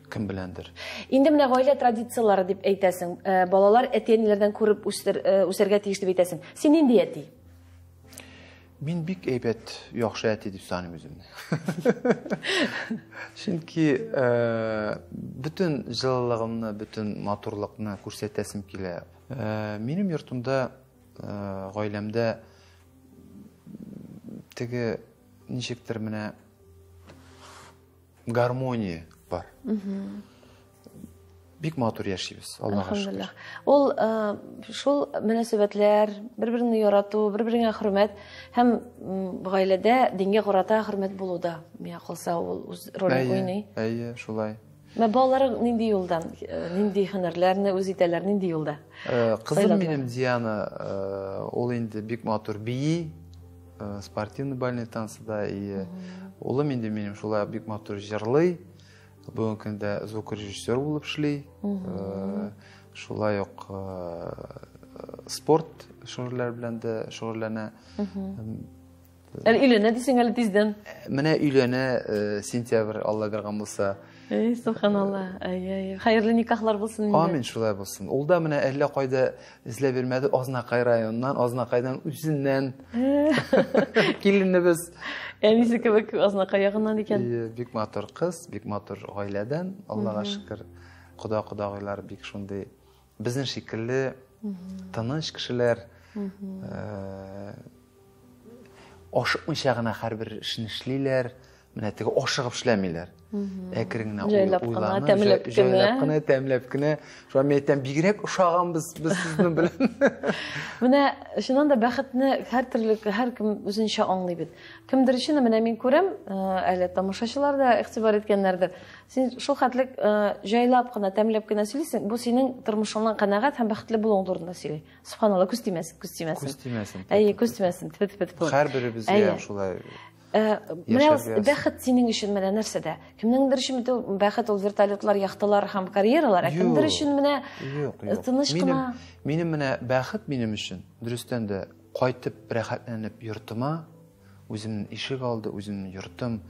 S2: кем беләндер.
S1: Инде менә гаилә традицияләре дип әйтәсең, балалар әти-әниләрдән күреп үсәргә тиеш дип әйтәсең. Син нинди әти?
S2: Мин бик әйбәт, яхшы әти дип саныйм үземне. Чөнки бөтен җылылыгымны, бөтен матурлыкны күрсәтәсем килә. Минем йортымда, гаиләмдә теге ничектер менә гармония бар. Бик матур яшибез, Аллага шөкер.
S1: Ул шул мөнәсәбәтләр, бер-береңне ярату, бер-береңә хөрмәт һәм гаиләдә дингә карата хөрмәт булу да, миңа калса, ул үз ролен уйный.
S2: Әйе, шулай.
S1: Менә балаларың нинди юлдан, нинди һөнәрләрне үз итәләр, нинди юлда?
S2: Кызым минем Диана, ул инде бик матур бии, спортивный бальный танцыда, и улым инде минем шулай бик матур җырлый. Бүгенге көндә звукорежиссер булып эшли. Шулай ук спорт шөгыльләре белән дә шөгыльләнә.
S1: Әле өйләнә дисең әле тиздән.
S2: Менә өйләнә, сентябрь, Алла биргән булса.
S1: Эй, субханалла. Ай, ай, хәерле никахлар булсын инде.
S2: Амин, шулай булсын. Ул да менә әллә кайда эзләп йөрмәде, Азнакай районыннан, Азнакайдан үзеннән. Киленебез.
S1: Әнисе кебек Азнакай ягыннан икән.
S2: Бик матур кыз, бик матур гаиләдән, Аллага шөкер. Кода-кодагыйлар бик шундый безнең шикелле тыныч кешеләр. Ашыкмыйча гына һәрбер эшне эшлиләр. Менә теге ашыгып эшләмиләр. Әкрен генә уйланып, җайлап кына, тәмләп кенә. Шуңа мин әйтәм, бигрәк ошаганбыз без сезнең белән.
S1: Менә чыннан да бәхетне һәр төрле, һәркем үзенчә аңлый бит. Кемдер өчен менә мин күрәм, әле тамашачылар да игътибар иткәннәрдер. Син шул хәтлек җайлап кына, тәмләп кенә сөйлисең, бу синең тормышыңнан канәгать һәм бәхетле булуың турында сөйли. Субханалла, күз тимәсен, күз тимәсен.
S2: Күз тимәсен.
S1: Әйе, күз тимәсен. Тфү-тфү-тфү.
S2: Һәрберебезгә шулай.
S1: Менә бәхет синең өчен менә нәрсәдә? Кемнеңдер өчен бит ул бәхет ул вертолетлар, яхталар һәм карьералар, ә кемдер өчен менә тыныч кына.
S2: Минем менә бәхет минем өчен, дөрестән дә, кайтып рәхәтләнеп йортыма, үземнең ишек алды, үземнең йортым,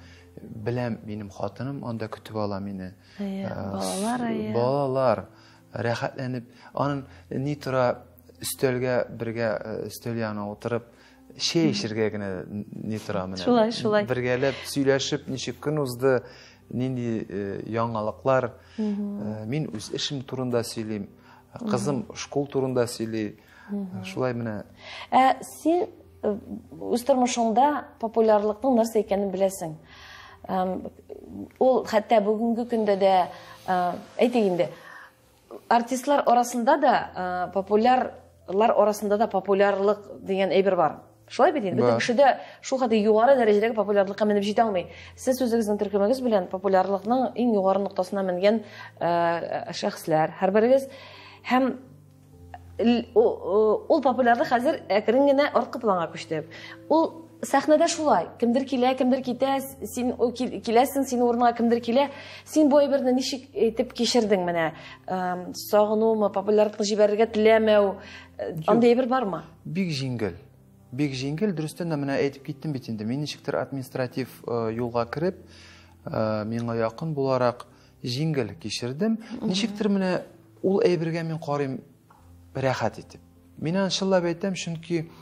S2: беләм, минем хатыным анда көтеп ала мине.
S1: Балалар,
S2: балалар рәхәтләнеп, аның ни тора өстәлгә бергә өстәл янына утырып чәй эчәргә генә ни тора менә.
S1: Шулай, шулай.
S2: Бергәләп сөйләшеп, ничек көн узды, нинди яңалыклар. Мин үз эшем турында сөйлим, кызым школ турында сөйли. Шулай менә.
S1: Ә син үз тормышыңда популярлыкның нәрсә икәнен беләсең. Ул хәтта бүгенге көндә дә, әйтик инде, артистлар арасында да, популярлар арасында да популярлык дигән әйбер бар. Шулай бит инде, бөтен кеше дә шул хәтле югары дәрәҗәдәге популярлыкка менеп җитә алмый. Сез үзегезнең төркемегез белән популярлыкның иң югары ноктасына менгән шәхесләр һәрберегез. Һәм ул популярлык хәзер әкрен генә арткы планга күчте. Ул сәхнәдә шулай, кемдер килә, кемдер китә, син киләсең, синең урыныңа кемдер килә. Син бу әйберне ничек итеп кичердең менә? Сагынумы, популярлыкны җибәрергә теләмәү, андый әйбер бармы?
S2: Бик җиңел. Бик җиңел, дөрестән дә менә әйтеп киттем бит инде. Мин ничектер административ юлга кереп, миңа якын буларак җиңел кичердем. Ничектер менә ул әйбергә мин карыйм рәхәт итеп. Мин аны чынлап әйтәм, чөнки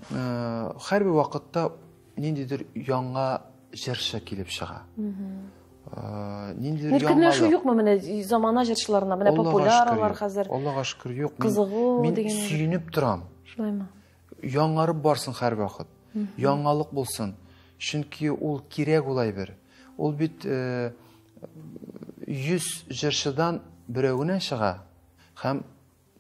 S2: һәрбер вакытта ниндидер яңа җырчы килеп чыга. Ниндидер яңа.
S1: Көнләшү юкмы менә замана җырчыларына, менә популярлар хәзер.
S2: Аллага шөкер, юк.
S1: Кызыгу
S2: дигән. Мин сөенеп торам.
S1: Шулаймы?
S2: Яңарып барсын һәр вакыт. Яңалык булсын. Чөнки ул кирәк ул әйбер. Ул бит 100 җырчыдан берәү генә чыга һәм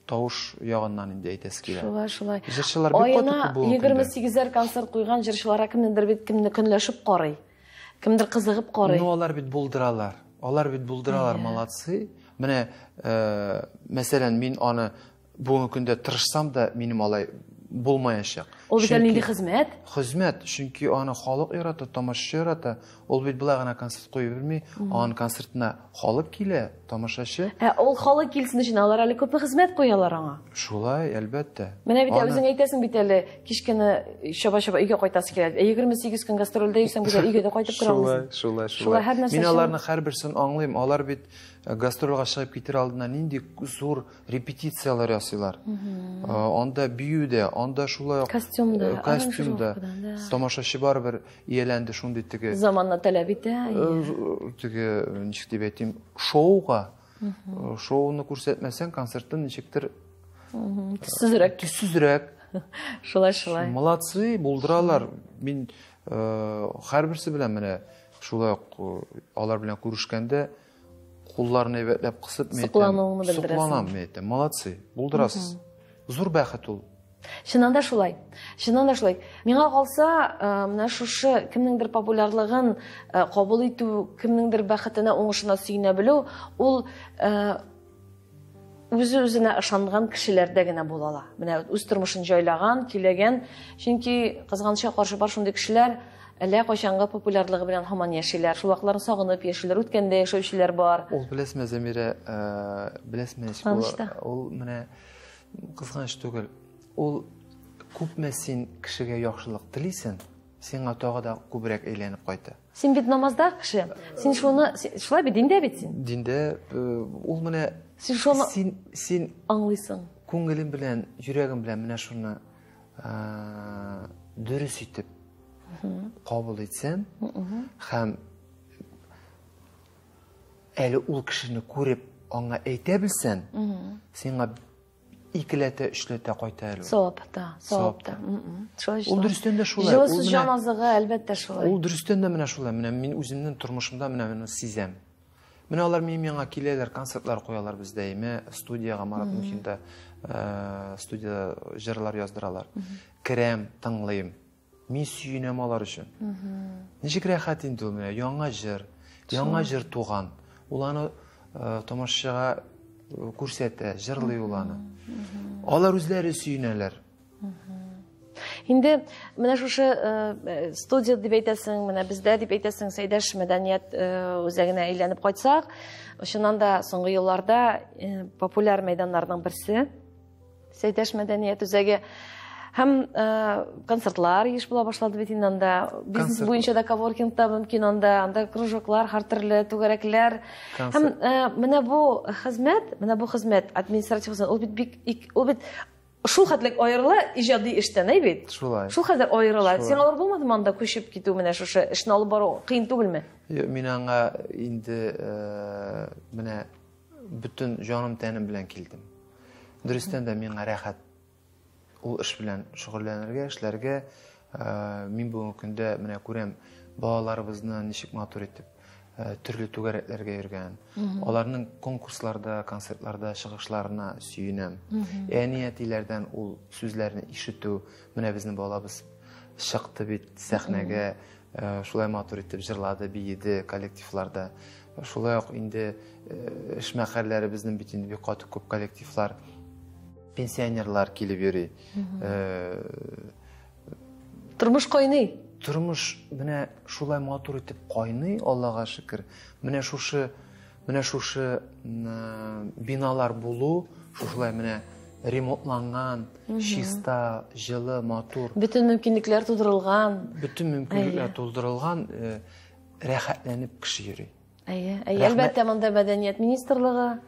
S2: тавыш ягыннан инде әйтәсе килә.
S1: Шулай, шулай.
S2: Җырчылар бик каты күп
S1: булган. Айына 28-әр концерт куйган җырчыларга кемнеңдер бит кемне көнләшеп карый. Кемдер кызыгып карый.
S2: Ну, алар бит булдыралар. Алар бит булдыралар, молодцы. Менә, мәсәлән, мин аны бүгенге көндә тырышсам да, минем алай булмаячак.
S1: Ул бит әле нинди хезмәт?
S2: Хезмәт, чөнки аны халык ярата, тамашачы ярата. Ул бит болай гына концерт куя белми. Аның концертына халык килә, тамашачы.
S1: Ә ул халык килсен өчен алар әле күпме хезмәт куялар аңа.
S2: Шулай, әлбәттә.
S1: Менә бит үзең әйтәсең бит әле, кич көне чаба-чаба өйгә кайтасы килә. Ә 28 көн гастрольдә йөрсәң, гүзәл өйгә дә кайтып керә алмыйсың.
S2: Шулай, шулай, шулай. Шулай һәр Мин аларның һәрберсен аңлыйм. Алар бит гастрольгә чыгып китер алдыннан нинди зур репетицияләр ясыйлар. Анда бию дә, анда шулай ук
S1: костюм да,
S2: костюм да. Тамашачы барыбер ияләнде шундый теге.
S1: Заманны таләп итә.
S2: Теге, ничек дип әйтим, шоуга. Шоуны күрсәтмәсәң, концертта ничектер
S1: төссезрәк.
S2: Төссезрәк.
S1: Шулай, шулай.
S2: Молодцы, булдыралар. Мин һәрберсе белән менә шулай ук алар белән күрешкәндә кулларын әйбәтләп кысып,
S1: мин соклануыңны белдерәсең.
S2: Сокланам, мин әйтәм. Молодцы, булдырасыз. Зур бәхет ул.
S1: Чыннан да шулай. Чыннан да шулай. Миңа калса, менә шушы кемнеңдер популярлыгын кабул итү, кемнеңдер бәхетенә, уңышына сөенә белү, ул үзе үзенә ышанган кешеләрдә генә була ала. Менә үз тормышын җайлаган, көйләгән. Чөнки кызганычка каршы бар шундый кешеләр, әллә кайчангы популярлыгы белән һаман яшиләр. Шул вакытларны сагынып яшиләр, үткәндә яшәүчеләр бар.
S2: Ул беләсезме, Замирә, беләсезме, ул менә кызганыч түгел. Ул күпме син кешегә яхшылык телисең, сиңа тагы да күбрәк әйләнеп кайта.
S1: Син бит намазда кеше. Син шуны, шулай бит диндә бит син.
S2: Диндә ул менә
S1: син шуны
S2: син
S1: аңлыйсың.
S2: Күңелем белән, йөрәгем белән менә шуны дөрес итеп кабул итсәм һәм әле ул кешене күреп аңа әйтә белсәң, сиңа икеләтә, өчләтә кайта әле.
S1: Савап та, савап та.
S2: Ул дөрестән дә шулай.
S1: Җылы сүз җан азыгы, әлбәттә шулай.
S2: Ул дөрестән дә менә шулай. Менә мин үземнең тормышымда менә моны сизәм. Менә алар минем янга киләләр, концертлар куялар бездә, име студиягә Марат Мухинда студияда җырлар яздыралар. Керәм, тыңлыйм. Мин сөенәм алар өчен. Ничек рәхәт инде ул менә яңа җыр, яңа җыр туган. Ул аны тамашачыга күрсәтә, җырлый ул аны. Алар үзләре сөенәләр.
S1: Инде менә шушы студия дип әйтәсең, менә бездә дип әйтәсең, Сәйдәш мәдәният үзәгенә әйләнеп кайтсак, чыннан да соңгы елларда популяр мәйданнарның берсе Сәйдәш мәдәният үзәге. Һәм концертлар еш була башлады бит инде анда. Бизнес буенча да коворкинг та мөмкин анда, анда кружоклар, һәртөрле түгәрәкләр. Һәм менә бу хезмәт, менә бу хезмәт административ хезмәт, ул бит бик, ул бит шул хәтлек аерыла иҗади эштән, әй бит?
S2: Шулай.
S1: Шул хәтлек аерыла. Сиңа авыр булмадымы анда күчеп китү, менә шушы эшне алып бару кыен түгелме?
S2: Юк, мин аңа инде менә бөтен җаным тәнем белән килдем. Дөрестән дә миңа рәхәт ул эш белән шөгыльләнергә, эшләргә. Мин бүгенге көндә менә күрәм балаларыбызны ничек матур итеп төрле түгәрәкләргә йөргән. Аларның конкурсларда, концертларда чыгышларына сөенәм. Әни әтиләрдән ул сүзләрне ишетү, менә безнең балабыз чыкты бит сәхнәгә, шулай матур итеп җырлады, биеде коллективларда. Шулай ук инде эшмәкәрләребезнең бит инде бик каты күп коллективлар, пенсионерлар килеп йөри.
S1: Тормыш кайный.
S2: Тормыш менә шулай матур итеп кайный, Аллага шөкер. Менә шушы, менә шушы биналар булу, шушылай менә ремонтланган, чиста, җылы, матур.
S1: Бөтен мөмкинлекләр тудырылган.
S2: Бөтен мөмкинлекләр тудырылган, рәхәтләнеп кеше йөри.
S1: Әйе, әйе, әлбәттә, монда мәдәният министрлыгы,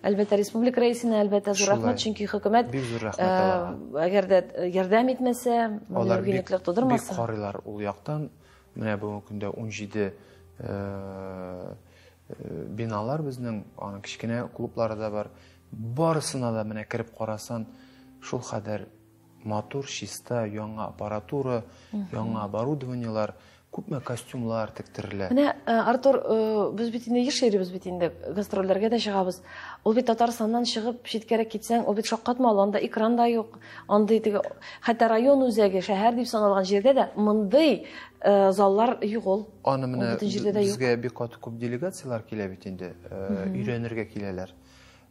S1: әлбәттә, республика рәисенә, әлбәттә, зур рәхмәт, чөнки хөкүмәт,
S2: бик зур рәхмәт аларга.
S1: Әгәр дә ярдәм итмәсә, мөмкинлекләр тудырмаса.
S2: Бик карыйлар ул яктан. Менә бүгенге көндә 17 биналар безнең, аның кечкенә клублары да бар. Барысына да менә кереп карасан, шул хәдәр матур, чиста, яңа аппаратура, яңа оборудованиелар, күпме костюмлар тектерелә.
S1: Менә, Артур, без бит инде еш йөрибез бит инде, гастрольләргә дә чыгабыз. Ул бит Татарстаннан чыгып читкәрәк китсәң, ул бит шаккатмалы, анда экран да юк, андый теге, хәтта район үзәге, шәһәр дип саналган җирдә дә мондый заллар юк ул.
S2: Аны менә
S1: Ул бөтен җирдә дә юк.
S2: безгә бик каты күп делегацияләр килә бит инде, өйрәнергә киләләр.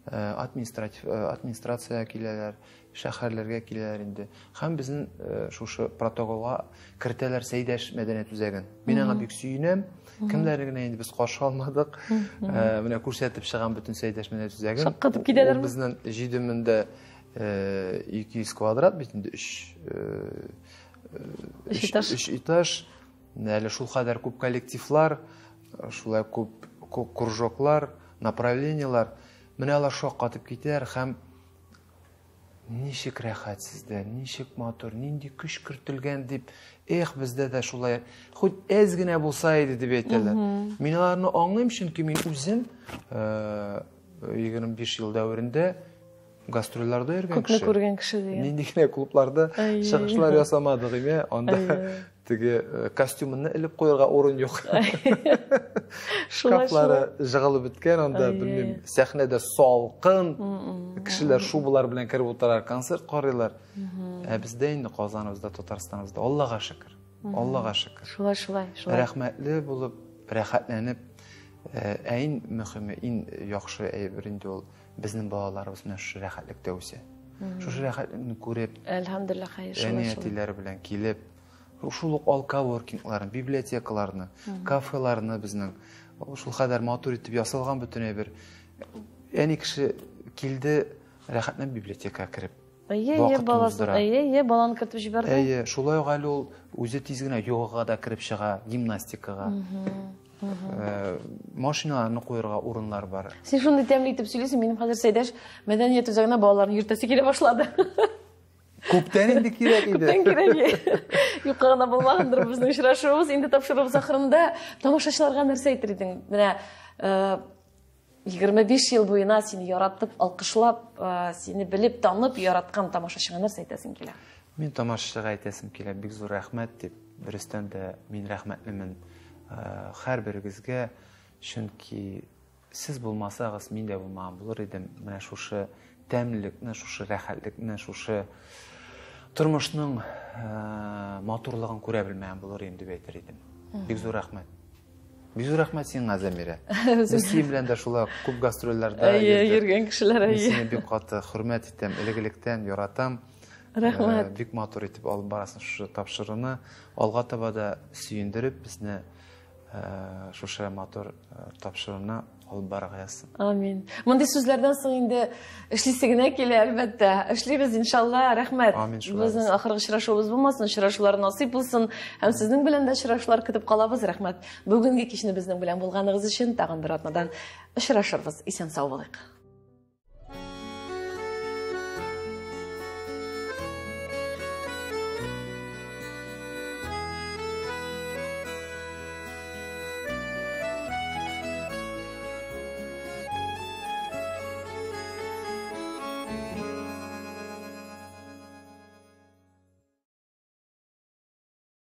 S2: Административ администрациягә киләләр, шәһәрләргә киләләр инде. Һәм безнең шушы протоколга кертәләр Сәйдәш мәдәният үзәген. Мин аңа бик сөенәм. Кемнәрне генә инде без каршы алмадык. Менә күрсәтеп чыгам бөтен Сәйдәш мәдәният үзәген.
S1: Шаккатып китәләрме?
S2: Ул безнең 7200 квадрат бит инде 3
S1: этаж.
S2: 3 этаж. Әле шул кадәр күп коллективлар, шулай күп кружоклар, направлениелар. Менә алар шаккатып китәр һәм ничек рәхәт сездә, ничек матур, нинди көч кертелгән дип, эх, бездә дә шулай, хоть әз генә булса иде дип әйтәләр. Мин аларны аңлыйм, чөнки мин үзем 25 ел дәверендә гастрольләрдә йөргән
S1: Күпне
S2: кеше.
S1: күргән кеше дигән.
S2: Нинди генә клубларда чыгышлар ясамадык име, анда теге костюмны элеп куярга урын юк. Шкафлары жыгылып беткән, анда белмим, сәхнәдә салкын, кешеләр шубалар белән кереп утыралар, концерт карыйлар. Ә бездә инде Казаныбызда, Татарстаныбызда Аллага шөкер. Аллага шөкер.
S1: Шулай, шулай, шулай.
S2: Рәхмәтле булып, рәхәтләнеп, ә иң мөһиме, иң яхшы әйбер инде ул безнең балаларыбыз менә шушы рәхәтлектә үсә. Шушы рәхәтлекне күреп,
S1: Әлхәмдүлилләһ, хәер, шулай,
S2: әни әтиләре белән килеп, шул ук алковоркингларны, библиотекаларны, кафеларны безнең шул кадәр матур итеп ясалган бөтен әйбер. Әни кеше килде, рәхәтләнеп библиотекага кереп.
S1: Әйе, әйе, баласын, әйе, әйе, баланы кертеп җибәрде.
S2: Әйе, шулай ук әле ул үзе тиз генә йогага да кереп чыга, гимнастикага. Машиналарны куярга урыннар бар.
S1: Син шундый тәмле итеп сөйлисең, минем хәзер Сәйдәш мәдәният үзәгенә балаларны йөртәсе килә башлады.
S2: Күптән инде кирәк иде.
S1: Күптән кирәк. Юкка гына булмагандыр безнең очрашуыбыз. Инде тапшыруыбыз ахырында тамашачыларга нәрсә әйтер идең? Менә 25 ел буена сине яратып, алкышлап, сине белеп, танып, яраткан тамашачыга нәрсә әйтәсең килә?
S2: Мин тамашачыга әйтәсем килә, бик зур рәхмәт дип. Дөрестән дә мин рәхмәтлемен һәрберегезгә, чөнки сез булмасагыз, мин дә булмаган булыр идем. Менә шушы тәмлекне, шушы рәхәтлекне, шушы тормышның матурлыгын күрә белмәгән булыр идем дип әйтер идем. Бик зур рәхмәт. Бик зур рәхмәт сиңа, Зәмирә. Без синең белән дә шулай күп гастрольләрдә
S1: йөргән кешеләр.
S2: Мин сине бик каты хөрмәт итәм, элек-электән яратам.
S1: Рәхмәт.
S2: Бик матур итеп алып барасың шушы тапшыруны. Алга таба да сөендереп безне шушы матур тапшыруны алып барырга язсын.
S1: Амин. Мондый сүзләрдән соң инде эшлисе генә килә, әлбәттә. Эшлибез, иншалла. Рәхмәт.
S2: Амин, шулай
S1: Безнең ахыргы очрашуыбыз булмасын, очрашулар насыйп булсын. Һәм сезнең белән дә очрашулар көтеп калабыз. Рәхмәт. Бүгенге кичне безнең белән булганыгыз өчен тагын бер атнадан очрашырбыз. Исән сау булыйк.